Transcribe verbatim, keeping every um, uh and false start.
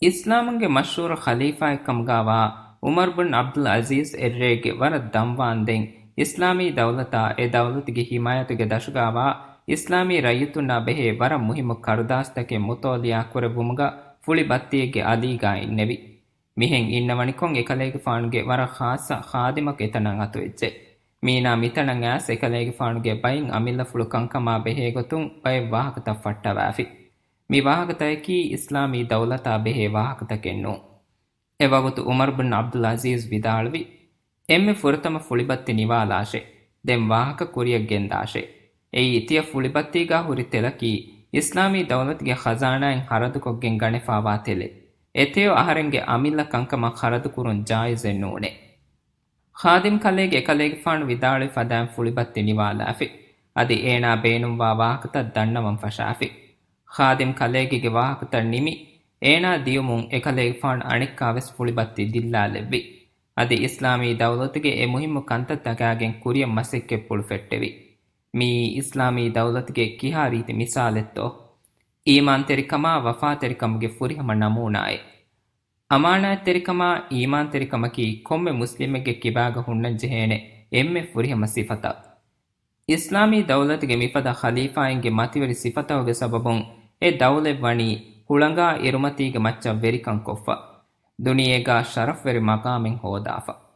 އިސްލާމުންގެ މަޝްހޫރު ޚަލީފާއެއްކަމުގާވާ ޢުމަރު ބިން ޢަބްދުލް ޢަޒީޒް އެއްރޭގެ ވަރަށް ދަންވާންދެން، އިސްލާމީ ދައުލަތާ އެ ދައުލަތުގެ ޙިމާޔަތުގެ ދަށުގާވާ އިސްލާމީ ރައްޔިތުންނާ ބެހޭ ވަރަށް މުހިއްމު ކަރުދާސްތަކެއް މުޠާލަޢާ ކުރެއްވުމުގަ ފުޅި ބައްތިއެއްގެ އަލީގާ އިންނެވި. މިހެން އިންނަވަނިކޮށް، އެކަލޭގެފާނުގެ ވަރަށް ޚާއްޞަ ޚާދިމަކު އެތަނަށް އަތުވެއްޖެ. މީނާ މިތަނަށް އައިސް އެކަލޭގެފާނުގެ ބައެއް އަމިއްލަފުޅު ކަންކަމާ ބެހޭގޮތުން ބައެއް ވާހަކަތައް ފައްޓަވާފި. މި ވާހަކަތަކަކީ އިސްލާމީ ދައުލަތާ ބެހޭ ވާހަކަތަކެއް ނޫން. އެވަގުތު ޢުމަރު ބިން ޢަބްދުލް ޢަޒީޒް ވިދާޅުވި، އެންމެ ފުރަތަމަ ފުޅިބައްތި ނިވާލާށޭ. ދެން ވާހަކަ ކުރިއަށް ގެންދާށޭ. އެއީ ތިޔަ ފުޅިބައްތީގާ ހުރި ތެލަކީ އިސްލާމީ ދައުލަތުގެ ޚަޒާނާއިން ޚަރަދުކޮށްގެން ގަނެފާވާ ތެލެއް. އެ ތެޔޮ އަހަރެންގެ އަމިއްލަ ކަންކަމަށް ޚަރަދުކުރުން ޖާއިޒެއް ނޫނޭ. ޚާދިމް ކަލޭގެ އެކަލޭގެފާނު ވިދާޅުވި ފަދައިން ފުޅިބައްތި ނިވާލާފި. އަދި އޭނާ ބޭނުންވާ ވާހަކަތައް ދަންނަވަން ފަށާފި. ޚާދިމް ކަލޭގެގެ ވާހަކަތައް ނިމި، އޭނާ ދިޔުމުން އެކަލޭގެފާނު އަނެއްކާވެސް ފުޅިބައްތި ދިއްލާލެއްވި. އަދި އިސްލާމީ ދައުލަތުގެ އެ މުހިއްމު ކަންތައް ތަކާގެން ކުރިއަށް މަސައްކަތްޕުޅު ފެއްޓެވި. މިއީ އިސްލާމީ ދައުލަތުގެ ކިހާ ރީތި މިސާލެއްތޯ؟ އީމާންތެރިކަމާ ވަފާތެރިކަމުގެ ފުރިހަމަ ނަމޫނާއެއް. އަމާނާތްތެރިކަމާ އީމާންތެރިކަމަކީ ކޮންމެ މުސްލިމެއްގެ ކިބާގަ ހުންނަންޖެހޭނެ އެންމެ ފުރިހަމަ ސިފަތައް. އިސްލާމީ ދައުލަތުގެ މިފަދަ ޚަލީފާއިންގެ މަތިވެރި ސިފަތަކުގެ ސަބަބުން އެ ދައުލަތް ވަނީ ހުޅަނގާ އިރުމަތީގެ މައްޗަށް ވެރިކަން ކޮށްފަ، ދުނިޔޭގާ ޝަރަފްވެރި މަގާމެއް ހޯދާފަ.